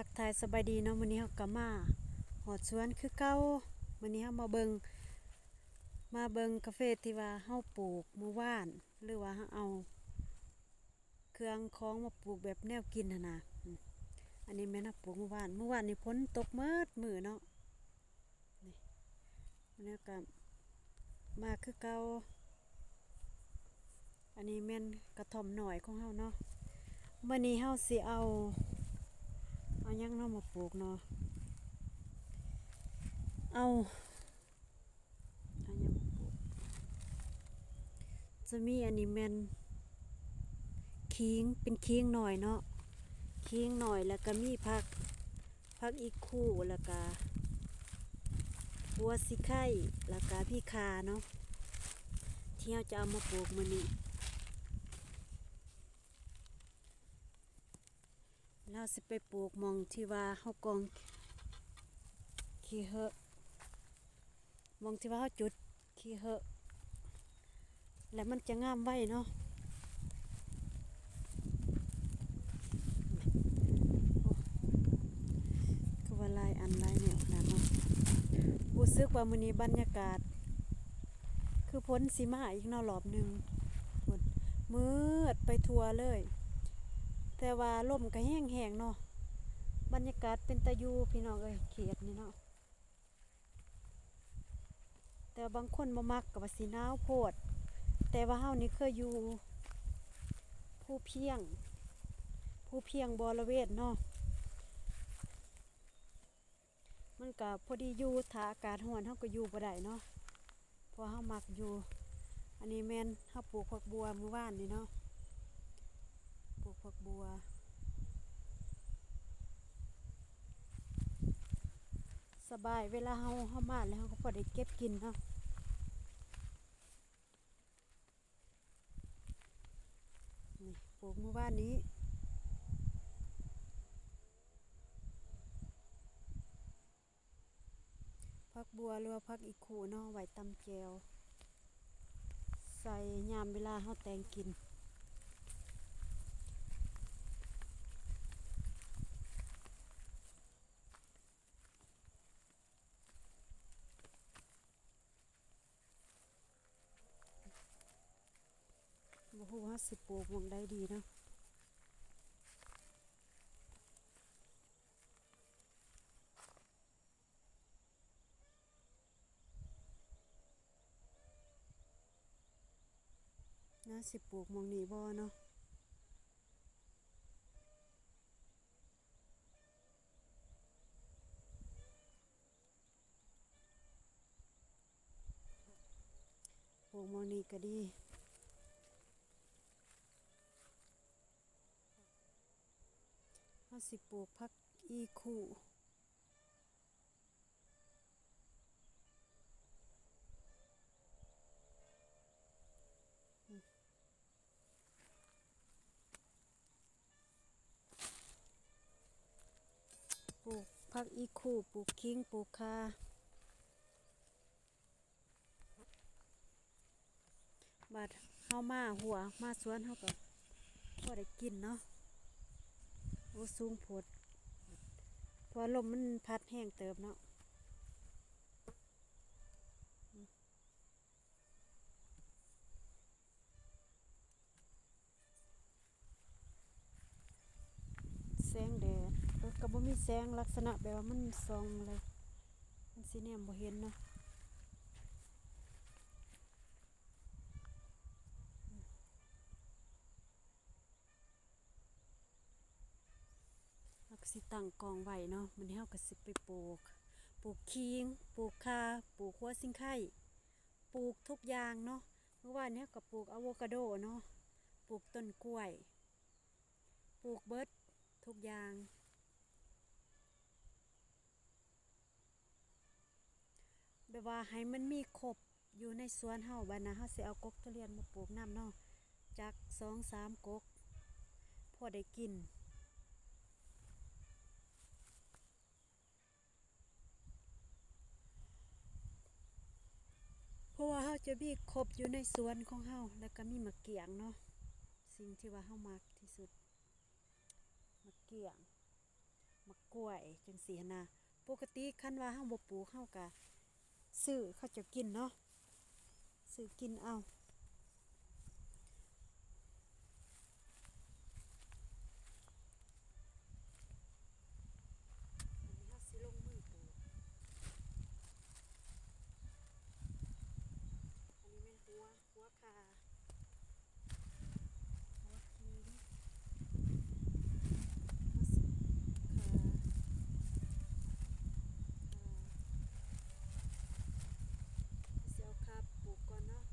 ທັກທາຍສະບາຍດີເນາະ, ມື້ນີ້ເຮົາກໍມາຮອດສວນຄືເກົ່າ. ມື້ນີ້ເຮົາມາເບິ່ງ ມາເບິ່ງກາເຟທີ່ວ່າເຮົາປູກມື້ວານ ຫຼືວ່າເຮົາເອົາເຄື່ອງຂອງມາປູກແບບແນວກິນຫັ້ນນະ. ອືມ ອັນນີ້ແມ່ນເຮົາປູກມື້ວານ, ມື້ວານນີ້ຝົນຕົກໝົດມື້ເນາະ. ນີ້ ແລ້ວກໍມາຄືເກົ່າ. ອັນນີ້ແມ່ນກະທ່ອມນ້ອຍຂອງເຮົາເນາະ. ມື້ນີ້ເຮົາຊິເອົາ ເອົາຫຍັງເນາະມາປູກເນາະ? ເອົາ ເອົາຫຍັງມາປູກ? ຈະມີອັນນີ້ແມ່ນຂີງ ເປັນຂີງໜ້ອຍເນາະ, ຂີງໜ້ອຍ ແລ້ວກໍມີຜັກ ຜັກອີ່ຄູ່ ແລ້ວກະຫົວສີໄຄ ແລ້ວກະພີຂ່າເນາະ ທີ່ເຮົາຈະເອົາມາປູກມື້ນີ້. ເຮົາຊິໄປປູກໝ່ອງທີ່ວ່າເຮົາກອງຂີ້ເຫືອ ໝ່ອງທີ່ວ່າເຮົາຈຸດຂີ້ເຫືອ ແລ້ວມັນຈະງາມໄວເນາະ. ໂອ້ ຄືວ່າຫຼາຍອັນຫຼາຍແນວຂະໜາດເນາະ. ຮູ້ສຶກວ່າມື້ນີ້ບັນຍາກາດຄືຝົນຊິມາອີກເນາະ ລອບໜຶ່ງ. ພຸ້ນ ມືດໄປທົ່ວເລີຍ, ແຕ່ວ່າລົມກໍແຮງໆເນາະ. ບັນຍາກາດເປັນຕາຢູ່ ພີ່ນ້ອງເອີຍ ເຂດນີ້ເນາະ. ແຕ່ວ່າບາງຄົນບໍ່ມັກ ກໍວ່າຊິໜາວໂພດ, ແຕ່ວ່າເຮົານີ້ເຄີຍຢູ່ພູພຽງ ພູພຽງບໍລະເວນເນາະ, ມັນກໍພໍດີຢູ່. ຖ້າອາກາດຮ້ອນ ເຮົາກໍຢູ່ບໍ່ໄດ້ເນາະ. ເພາະເຮົາມັກຢູ່. ອັນນີ້ແມ່ນເຮົາປູກຜັກບົ່ວມື້ວານນີ້ເນາະ, ປູກຜັກບົ່ວ ສະບາຍ. ເວລາເຮົາ ເຮົາມາແລ້ວ ເຮົາກໍພໍໄດ້ເກັບກິນເນາະ. ນີ້ ປູກມື້ວານນີ້. ຜັກບົ່ວ ຫຼືວ່າຜັກອີ່ຄູ່ເນາະ, ໄວ້ຕຳແຈ່ວ ໃສ່ຍາມເວລາເຮົາແຕ່ງກິນ. ບໍ່ຮູ້ວ່າເຮົາຊິປູກໝ່ອງໃດດີເນາະ. ນາຊິປູກໝ່ອງນີ້ບໍ່ເນາະ? ປູກໝ່ອງນີ້ກໍດີ. ເຮົາຊິປູກຜັກອີ່ຄູ່. ປູກຜັກອີ່ຄູ່ ປູກຂີງ ປູກຂ່າ. ບາດເຮົາມາຮົ້ວມາສວນ ເຮົາກໍພໍໄດ້ກິນເນາະ. ໂອ້ ສູງໂພດ ເພາະວ່າລົມມັນພັດແຮງເຕີບເນາະ. ແສງແດດ ເອີ ກໍບໍ່ມີແສງ ລັກສະນະແບບວ່າມັນສ່ອງເລີຍ ມັນຊິແນມບໍ່ເຫັນເນາະ. ເຮົາກໍຊິຕັ້ງກ້ອງໄວ້ເນາະ. ມື້ນີ້ເຮົາກໍຊິໄປປູກ ປູກຂີງ ປູກຂ່າ ປູກຫົວຊິງໄຄ ປູກທຸກຢ່າງເນາະ. ມື້ວານນີ້ເຮົາກໍປູກອາໂວຄາໂດເນາະ ປູກຕົ້ນກ້ວຍ ປູກເບິດທຸກຢ່າງ ແບບວ່າໃຫ້ມັນມີຄົບຢູ່ໃນສວນເຮົາ. ບາດໜ້າເຮົາຊິເອົາກົກທຸລຽນມາປູກນຳເນາະ ຈັກສອງສາມກົກ ພໍໄດ້ກິນ. ເພາະວ່າເຮົາຈະມີຄົບຢູ່ໃນສວນຂອງເຮົາ ແລ້ວກໍມີໝາກກ້ຽງເນາະ ສິ່ງທີ່ວ່າເຮົາມັກທີ່ສຸດ ໝາກກ້ຽງ. ໝາກກ້ວຍຈັ່ງຊີ້ຫັ້ນນະ. ປົກກະຕິຄັນວ່າເຮົາບໍ່ປູກ ເຮົາກະຊື້ເຂົາເຈົ້າກິນເນາະ ຊື້ກິນເອົາ. ອັນນີ້ເຮົາຊິລົງມືປູກ. ອັນນີ້ແມ່ນຫົວ ຫົວຂ່າ ຫົວຂີງ ຂ່າ ຂ່າ ຊິເອົາຂ່າປູກກ່ອນເນາະ.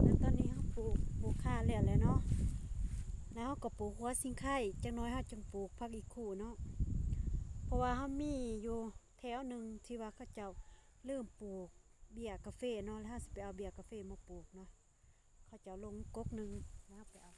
ແລ້ວຕອນນີ້ເຮົາປູກ ປູກຂ່າແລ້ວແຫຼະເນາະ ແລ້ວເຮົາກໍປູກຫົວຊິງໄຄ ຈັກໜ້ອຍເຮົາຈຶ່ງປູກຜັກອີ່ຄູເນາະ ເພາະວ່າເຮົາມີຢູ່ແຖວໜຶ່ງທີ່ວ່າເຂົາເຈົ້າລືມປູກເບ້ຍກາເຟເນາະ ແລ້ວເຮົາຊິໄປເອົາເບ້ຍກາເຟມາປູກເນາະ. ເຂົາເຈົ້າລົງກົກໜຶ່ງ ແລ້ວເຮົາໄປເອົາ.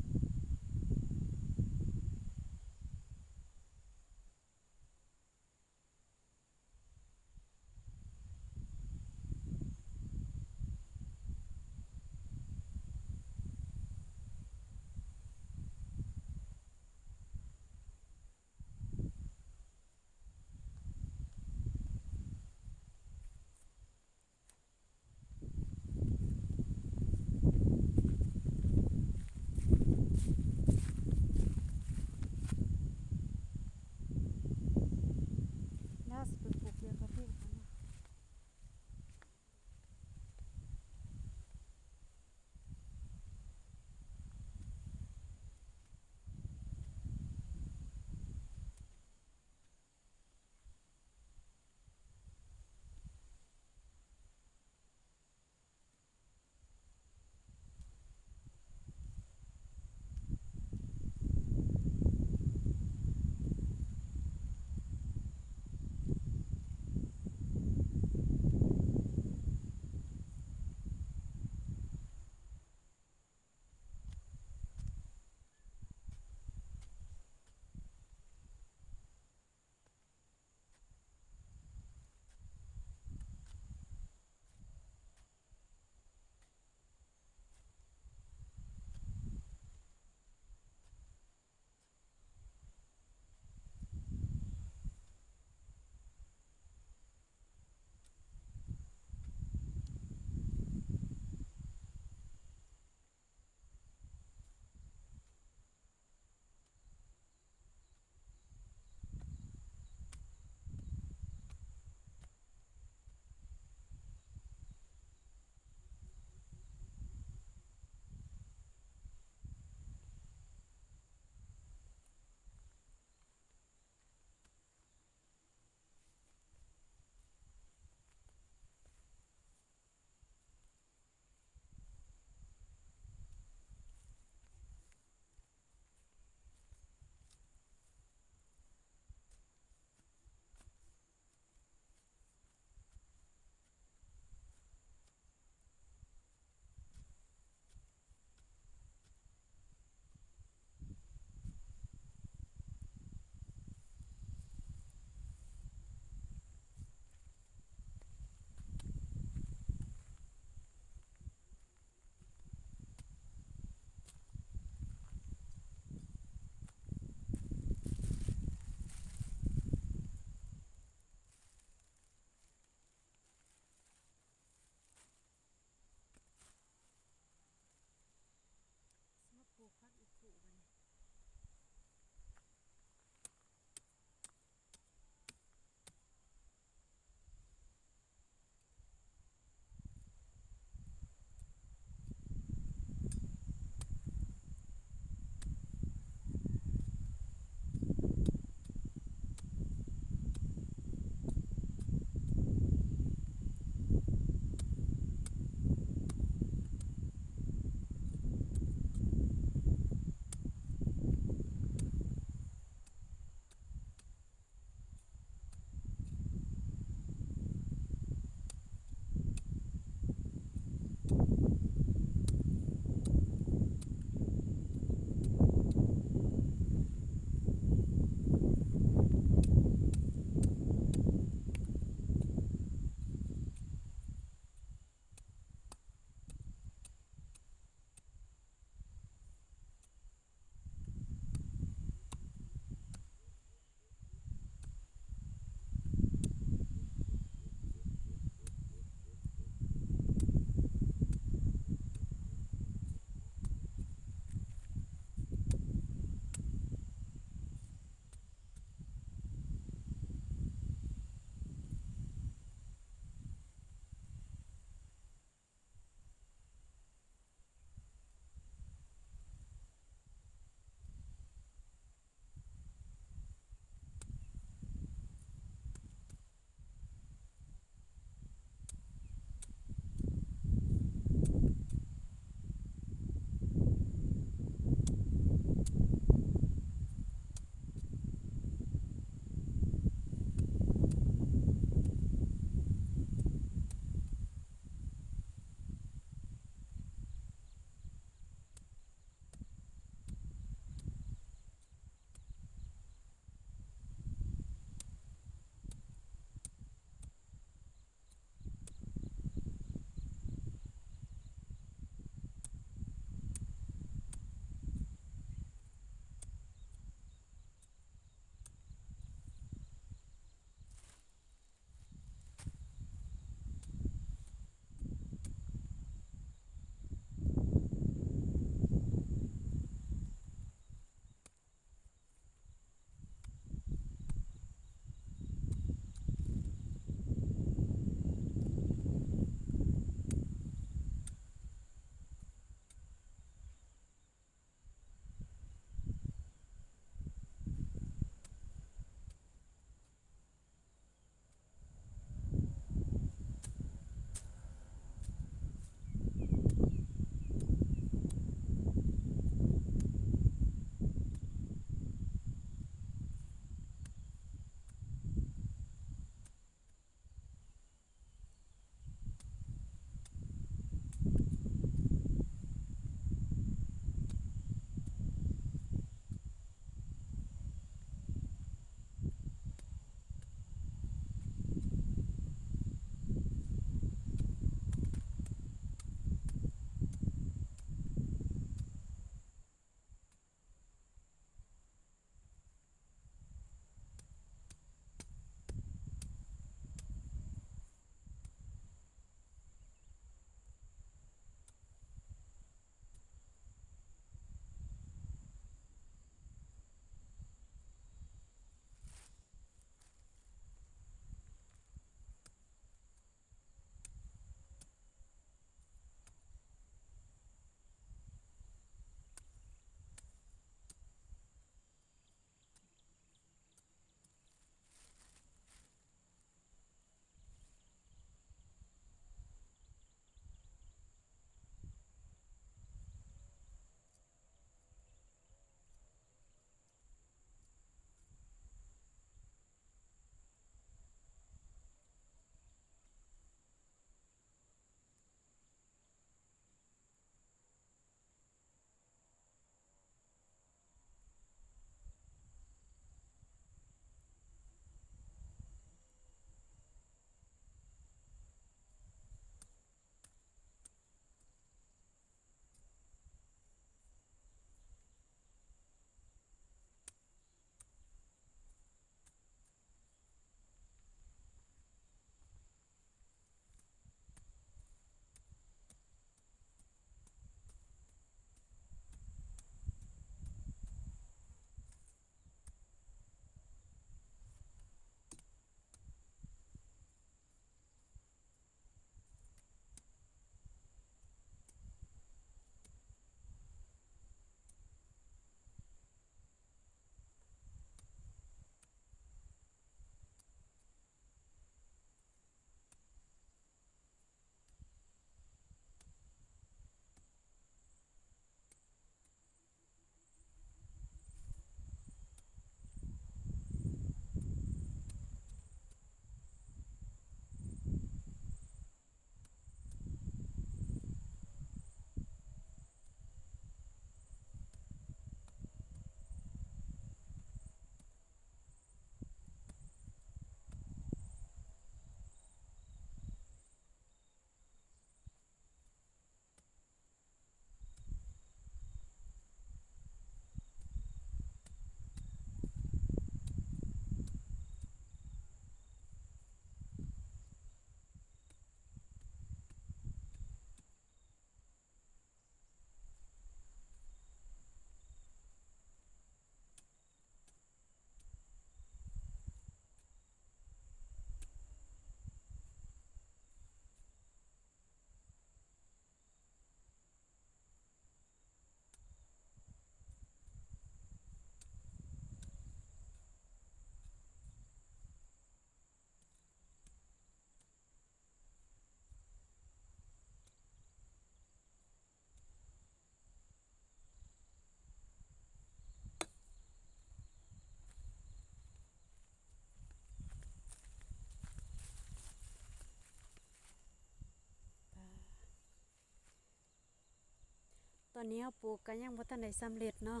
ອັນນີ້ເຮົາປູກກໍຍັງບໍ່ທັນໄດ້ສຳເລັດເນາະ.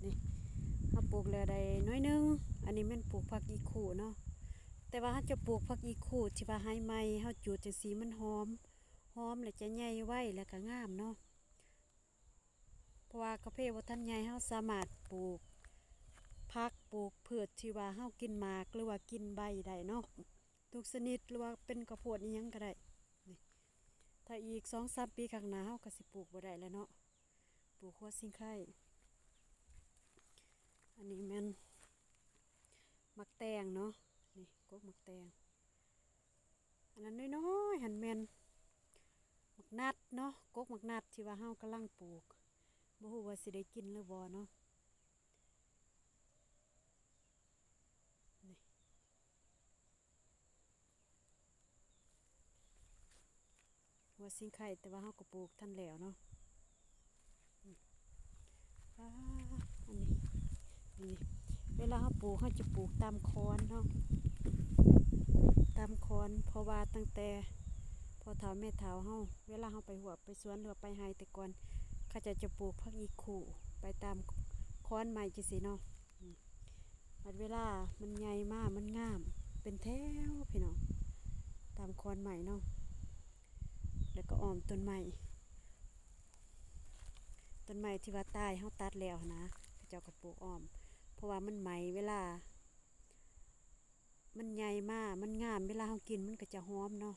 ນີ້ ເຮົາປູກແລ້ວໄດ້ໜ້ອຍໜຶ່ງ. ອັນນີ້ແມ່ນປູກຜັກອີ່ຄູເນາະ, ແຕ່ວ່າເຮົາຈະປູກຜັກອີ່ຄູທີ່ວ່າໃຫ້ໃໝ່ ເຮົາຈູດຈັ່ງຊີ້ມັນຫອມ, ຫອມແລ້ວຈະໃຫຍ່ໄວ ແລ້ວກໍງາມເນາະ. ເພາະວ່າກາເຟບໍ່ທັນໃຫຍ່ ເຮົາສາມາດປູກຜັກ ປູກພືດທີ່ວ່າເຮົາກິນໝາກ ຫຼືວ່າກິນໃບໄດ້ເນາະ, ທຸກຊະນິດ ຫຼືວ່າເປັນເຂົ້າໂພດອີ່ຫຍັງກໍໄດ້. ນີ້ ຖ້າອີກສອງສາມປີຂ້າງໜ້າ ເຮົາກໍຊິປູກບໍ່ໄດ້ແລ້ວເນາະ, ປູກຫົວຊິງໄຄ. ອັນນີ້ແມ່ນໝາກແຕງເນາະ, ນີ້ ກົກໝາກແຕງ. ອັນນັ້ນນ້ອຍໆຫັ້ນແມ່ນໝາກນັດເນາະ, ກົກໝາກນັດທີ່ວ່າເຮົາກຳລັງປູກ, ບໍ່ຮູ້ວ່າຊິໄດ້ກິນຫຼືບໍ່ເນາະ. ນີ້ ຫົວຊິງໄຄ ແຕ່ວ່າເຮົາກໍປູກທັນແລ້ວເນາະ. ອາ ອັນນີ້ ນີ້ ເວລາເຮົາປູກ ເຮົາຈະປູກຕາມຄອນເນາະ, ຕາມຄອນ. ເພາະວ່າຕັ້ງແຕ່ພໍ່ເຖົ້າແມ່ເຖົ້າເຮົາ ເວລາເຮົາໄປຮວບໄປສວນ ຫຼືວ່າໄປໄຮ່ແຕ່ກ່ອນ ເຂົາເຈົ້າຈະປູກຜັກອີ່ຄູໄປຕາມຄອນໄມ້ຈັ່ງຊີ້ເນາະ. ອືມ ບັດເວລາມັນໃຫຍ່ມາ ມັນງາມ ເປັນແຖວພີ່ນ້ອງ ຕາມຄອນໄມ້ເນາະ, ແລ້ວກໍອ້ອມຕົ້ນໄມ້ ຕົ້ນໄມ້ທີ່ວ່າຕາຍ ເຮົາຕັດແລ້ວຫັ້ນນະ ເຂົາເຈົ້າກໍປູກອ້ອມ ເພາະວ່າມັນໃໝ່ ເວລາມັນໃຫຍ່ມາ ມັນງາມ ເວລາເຮົາກິນມັນກໍຈະຫອມເນາະ.